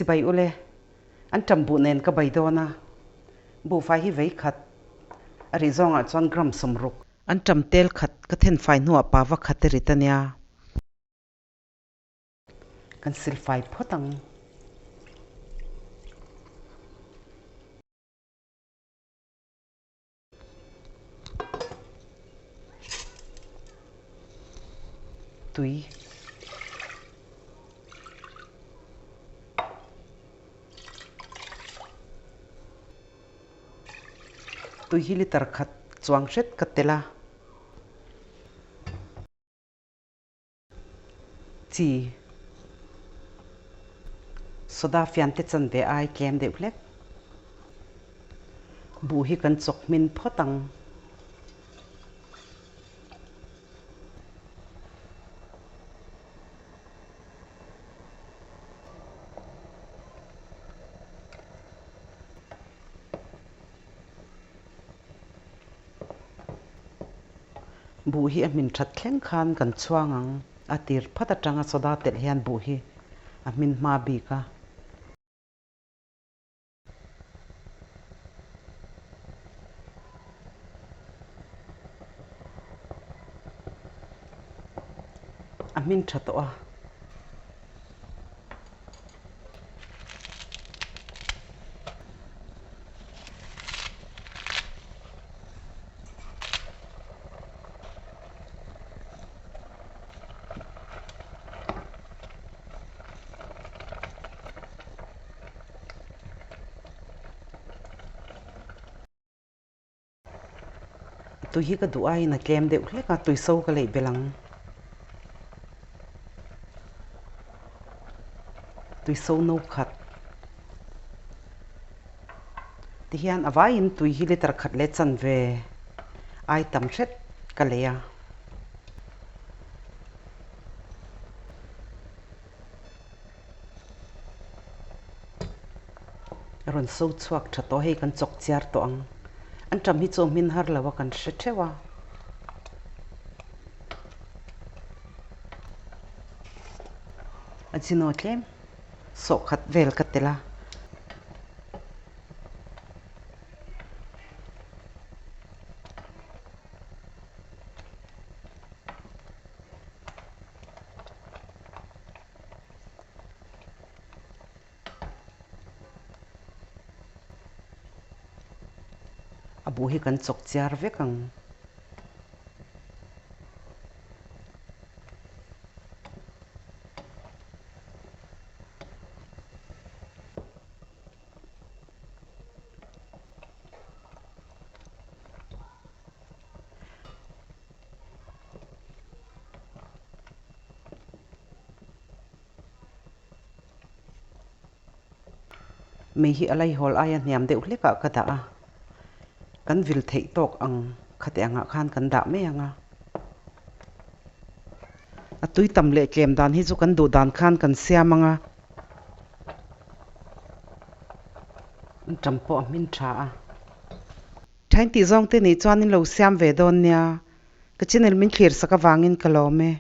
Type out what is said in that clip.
Chibai ule, an ṭam buh nen ka bai dawn a, buhfai hi vei khat a rih zawngah chuan gram 60. An ṭam tel khat ka thenfai hnuah pava khat a rit a nia. Kan silfai phawt ang. Tui. Tui hi liter khat chuang hret ka tel a. Chi. Soda fian te chan ve ai tlem deuh hlek. Buh hi kan chawk hmin phawt ang. Buh hi a hmin that thleng khan kan chhuang ang. A tir phat atanga soda telh hian buh hi a hmin hma bik a. A hmin tha tawh a. Tui hi ka duh aiin a tlem deuh hlek a, tui so ka leih belh ang. Tui so no khat. Tihian a vaiin tui hi liter khat leh chanve ai tam hret ka lei a. A rawn so chhuak tha tawh hei kan chawk chiar tawh ang. An ṭam hi chu hmin har lo a kan hre theuh a. A chino tlem sawh khat vel ka tel a. A buh hi kan chawk chiar vek ang. Mei hi a laihawl aia hniam deuh hlek ah ka dah a, kan vil theih tawk ang khate angah khan kan dah mai ang a. A tui tam leh tlem dan hi chu kan duh dan khan kan siam ang a. An tam pawh a hmin tha a. Thain tih zawng te nih chuan in lo siam ve dawn nia. Ka channel min thlir sak avangin ka lawm e.